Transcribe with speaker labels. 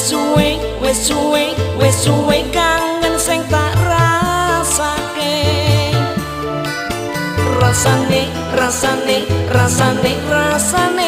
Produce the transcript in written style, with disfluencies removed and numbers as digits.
Speaker 1: Wis suwe, wis suwe, wis suwe kangen sing tak rasake. Rasane, rasane, rasane, rasane.